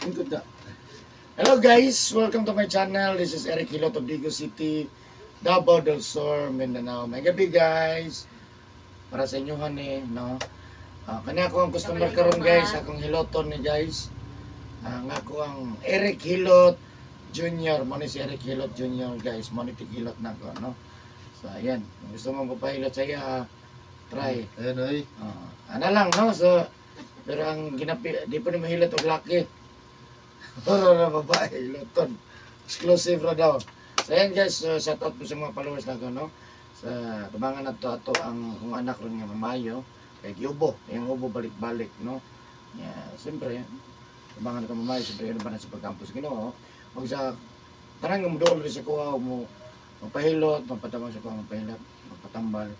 Lingkod na. Hello guys, welcome to my channel. This is Eric Hilot of Digos City, Davao del Sur, Mindanao. May gabi guys. Para sa inyo ni, no? Kani ako ang customer karon guys, akong hiloton ni guys. Ang ako ang Eric Hilot Jr. Mo ni si Eric Hilot Jr. guys, mo ni tig-hilot nako, no? So ayan, kung gusto mo magpahilot sa iya, try. Ayan oy. Ana lang, no? So pero ang ginapi, di pa ni mahilot og laki. Oro na babae, hiloton. Exclusive ra daw. So ayan guys, so, shout out po sa mga followers nako, no? Sa tabangan nato ato ang kung anak ron nga mamayo kay giubo, yung ubo balik-balik, no? Yeah, siyempre, tabangan nato mamayo, siyempre yun ba na sa pagkampus Ginoo. Ug sa tanan nga moduol rin sa kuha mo magpahilot, magpatabang sa kuha, magpahilot, magpatambal.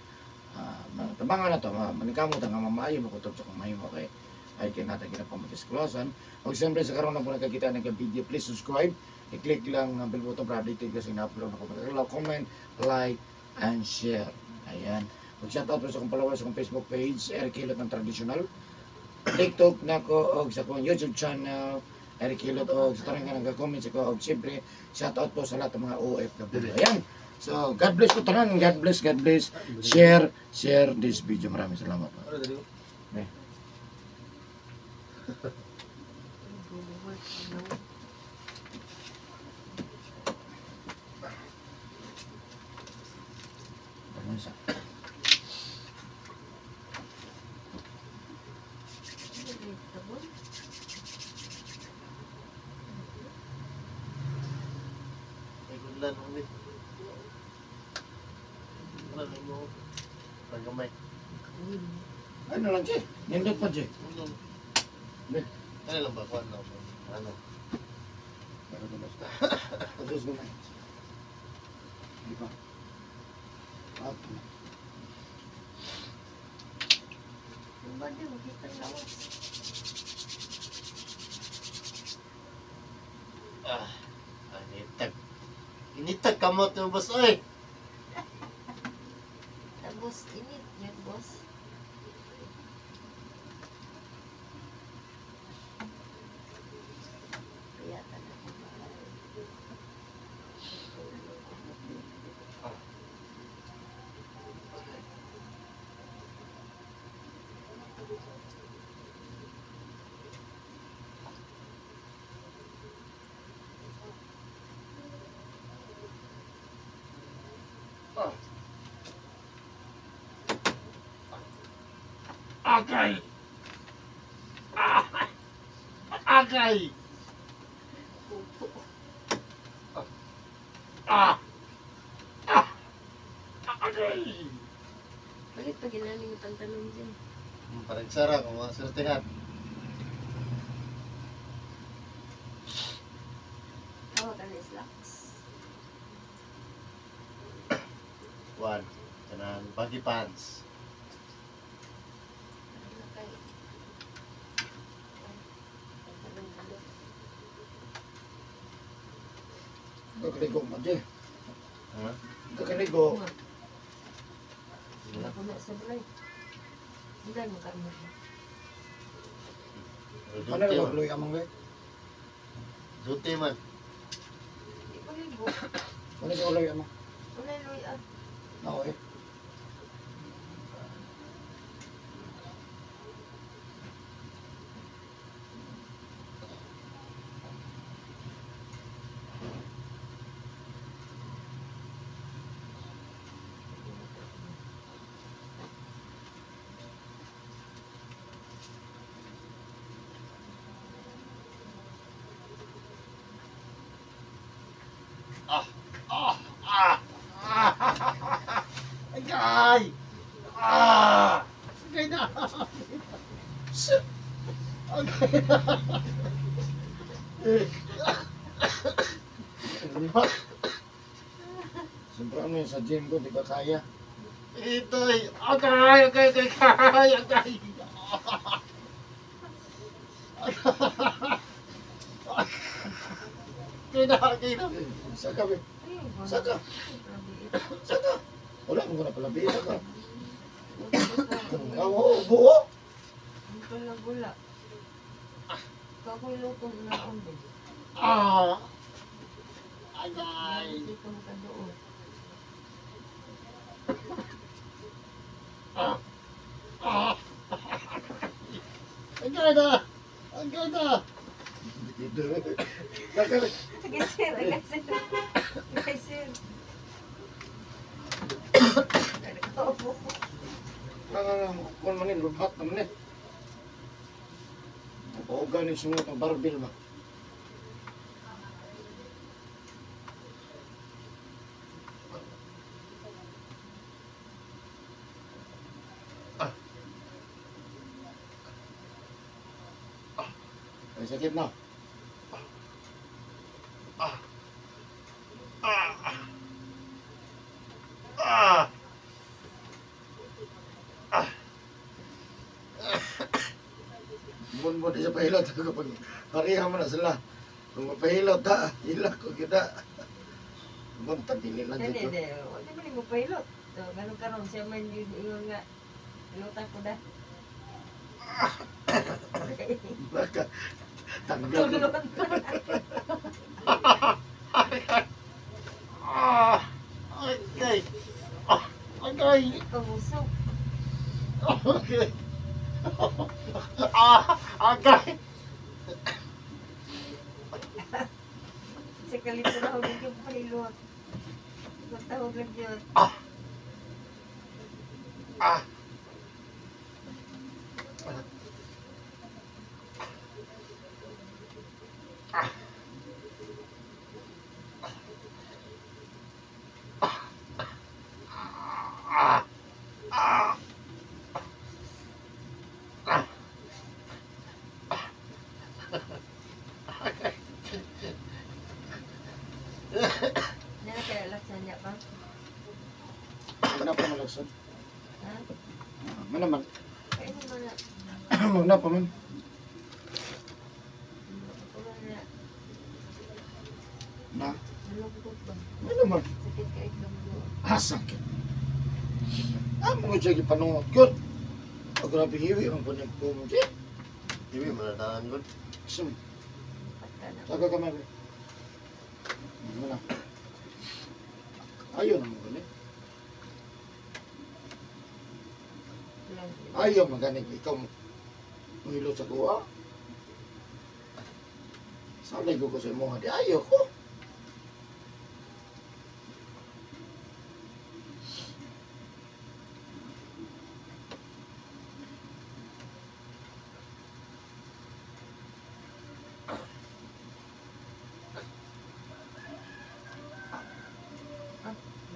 Tabangan na to, manikamot ang mamayo, makutob sa kung mahimo kay ay kinata ginapamatiskulasan. Ug siyempre sa karon na po nakakita ng video, please subscribe. I-click lang ang bell button para updated kasi na-upload ako. Comment, like, and share. Ayan. Ug shout out po sa akong followers sa akong Facebook page, Eric Hilot ng Traditional. TikTok nako og sa akong YouTube channel, Eric Hilot, og sa tanan nga nagka-comment sa ko, og siyempre shout out po sa lahat ng mga OFW. Ayan. So, God bless po tanan. God bless, God bless. Share, share this video. Maraming salamat. Ano dali? Eh. Ano sa? Ay kunlan ulit. Ano lang mo? Pagamay. Ano lang, Che? Nindot pa, Che. Ano? Be. Ano lang ba? Kuan lang ba? Ano? Tapos gamay. Di ba? Ato. Ba di makita ang lawas. Ah. Initag. Initag kamot mo boss oy. Tapos init yan, boss. Kaya talaga ba? Agay! Ah! Agay! Ah! Ah! Agay! Bakit pa ginaling yung pantalon dyan? Parang sara kung mga sertihan. Tawag ka na slacks. One. Kanang baggy pants. Ano kay? Pantalon gulo. Kakaligo mo, Che. Ha? Kakaligo. Wala. Ako na sa balay. Hindi mo karmo. Ano Duty lang man. magluy amang be? Duty man. Di pa ligo. Ano sa uloy amang? Wala luy ah. Ako eh. Ah! Ah! Ah! Ah! Agay! Ah! Agay na! Agay na! Siyempre ano yun sa gym ko, di ba kaya? Ito'y agay! Agay! Agay! Agay! Agay! Agay na! Agay na! Saka be. Saka. Saka. Wala mo na pala bisa ka. Oo, buo. Ito lang gula. Ikaw Ako iluto na on. Ah! Agay! Dito mo ka doon. Ah! Ah! Agay na! Agay na! Agay sir, agay sir. Agay sir. Opo. Kung manin, lubhat naman eh. O ganing sunod ang barbil ba? Ay, sakit na. Ah! Ah! Ah! Ah! Bun-bun sa pahilot kapag pareha mo na sila. Kung mapahilot ha, hilak ko kita. Buntag dili lang Dili, dito. dili. Wala man mo pahilot. So, ganun karon siya man yun yun nga. Hilutan ko da. Baka tanggal ko. Tulon. Ah! Agay! Ah! Agay! Kamusok. Okay. Ah! Agay! Sa kalito na ako yung pahilot. Matawag lang yun. Ah! Ah! Ah! Ah! Ah! Ah! Nana kaya laksan niya pa? Magna pa malagson. Ha? Man naman. Kaya naman na. Magna pa man. Ako na. Na. Nalungkot ba? Man naman. Sakit ka itlog doon. Ah, sakit. Ah, mga siya gipanuot yun. Oh, grabe hiwi ang kanyang pumo. Iwi mo na daan ko. Sum, Pagka na. taga ka man. Ano na. Ayaw naman gani. Lang. Ayaw maganig. Ikaw mo. Mahilot sa kuha. Sanay ko ko sa imo. Di ayaw ko.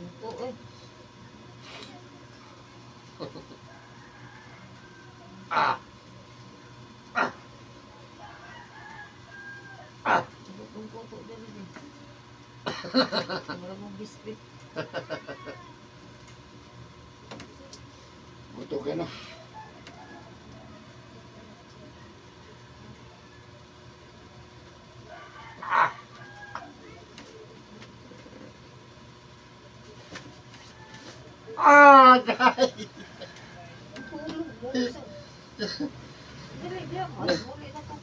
Luto eh. Ah! Ah! Ah! Lutong puto din eh. Mura mong biscuit. Buto ka na. Ah! Ah! Agay! Tulog mo. Dili, dili. Muli na ko.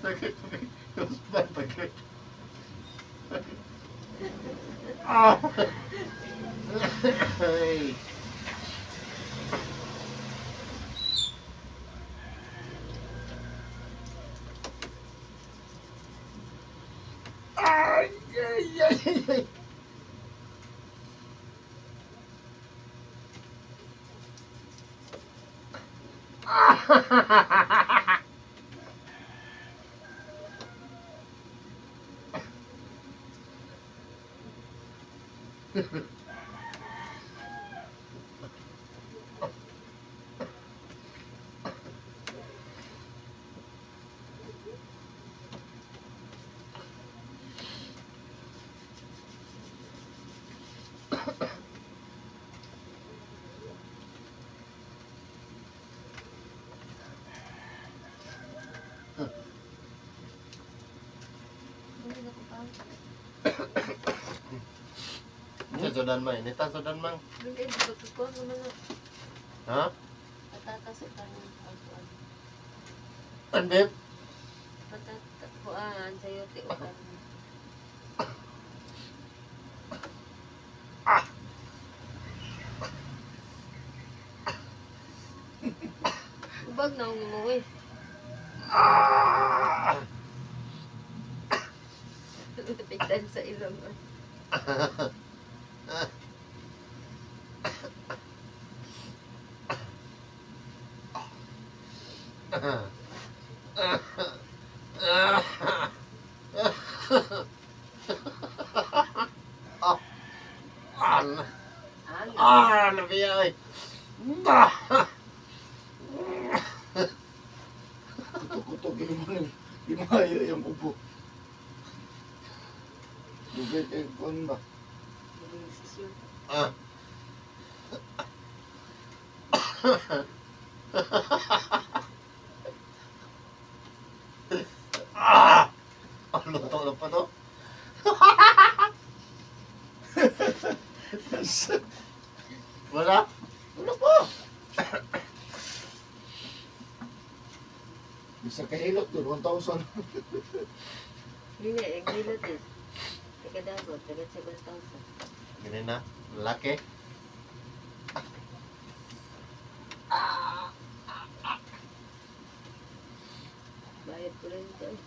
Sakit. Sakit. Ah! Ay. Ay, ay, ay, ay. Ah! Muli na ko pa. Sa sudan man, inita sudan man. Dili, butot ko. Ano na? Ha? Patatas sa tanong. An babe? Patata, kuan, sayote o karne. Ubag na akong umuwi. Ah! Tignan sa ilong. Ah! Ah! Ang Ah! Nabiya ay. Ah! Kutok-kutok yung mga di maayo yung ubo. Dugay kay kuan ba? Desisyon. Ah! Ah! Ang luto na pa to. Wala? Wala pa. Bisa kahilot doon, 1,000. Dili, ang hilot is. Taga Davao, taga 7,000. Ganun na. Laki. Bayad ko lang ito eh.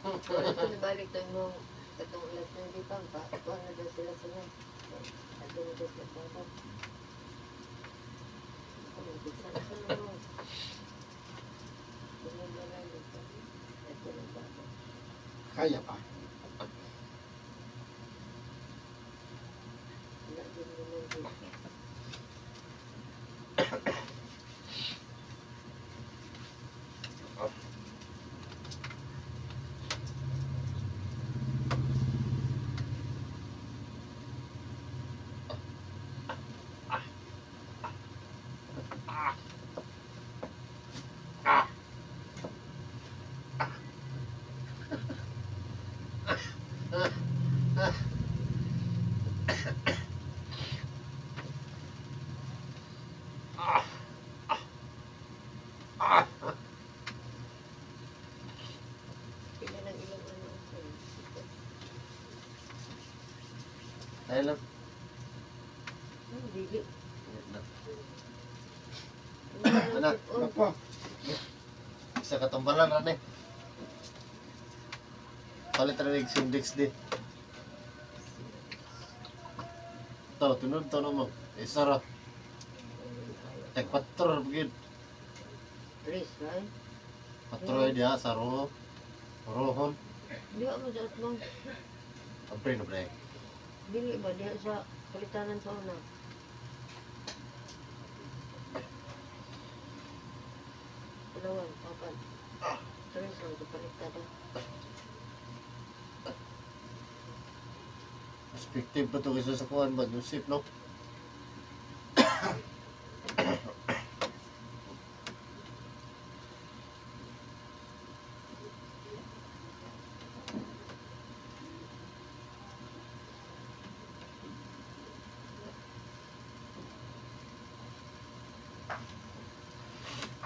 Oh, wala ko nabalik to yung katong alas na di pa, pa, kuha na daw sila sa nga. Ato na daw sila pa. Ako, bigsa na sila mo. Sunod na lang dito. Ato na ba? Kaya pa. Wala din naman dito. Ah! Pila ng ilang ano. Tayo lang. Ano, dili. Ano? Wala pa. Isa ka tumbalan, ano eh. Palit rin yung Simdex di. Ito, tunod to mo. Isa ra. Tag patro bugid. Please, right? Patro ay diha sa roho. Rohon. Di ba mo sa atmang? Abre na bre. Dili ba diha sa palitanan sa una? Palawan, papan. Tres lang ito palitada. Perspective ba ito kaysa sa kuhan ba? Yung safe, no?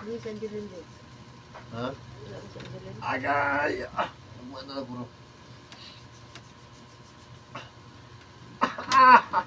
Ano sa Angelin din? Ha? Wala ko sa Angelin. Agay! Ah! Tama na lang, bro. Ah! Ah!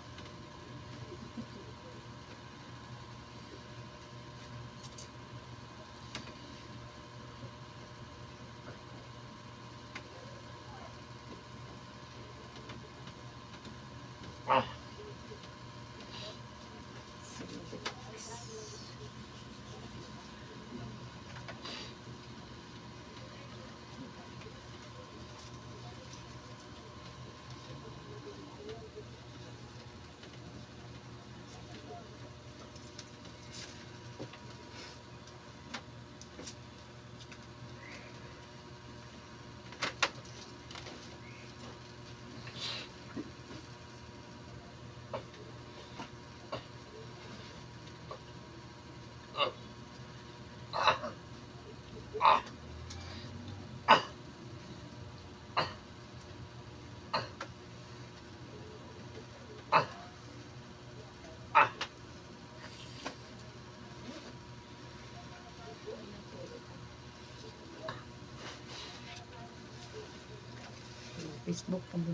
Facebook pa mo.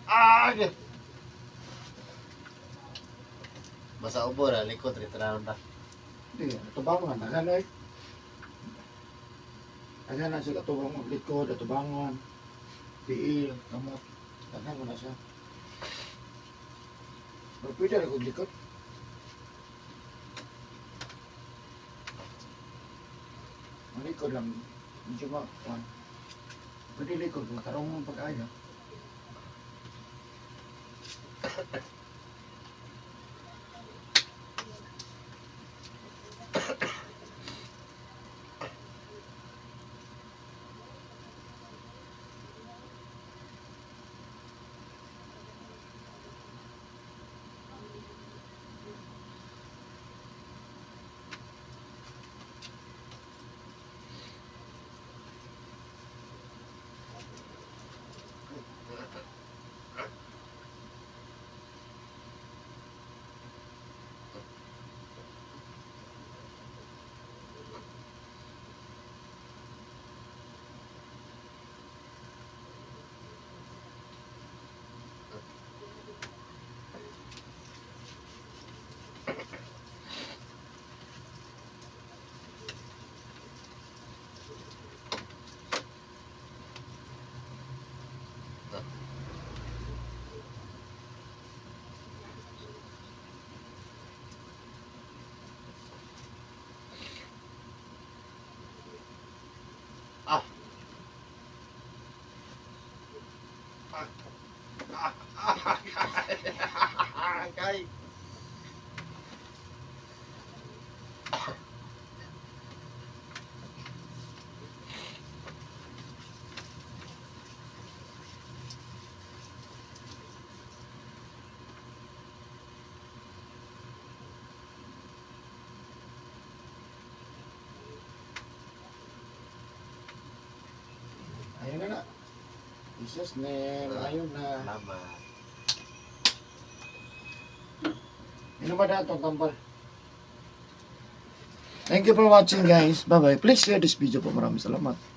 Ah! Basta ubo na, likod, retraon na. Di, tubangon. Daghan ay. Daghan na sila tubang likod, tubangon. Tiil, kamot. Daghan mo na siya. Pero pwede rin kong likod. Ang likod lang, medyo ma, kuwan. Pwede likod, kung tarong mong pag-ayo. Ah. Ah, kay. Ayun na na. Jesus name, ayun na. Salamat. Ano ba na itong tambal? Thank you for watching, guys. Bye-bye. Please share this video po. Maraming salamat.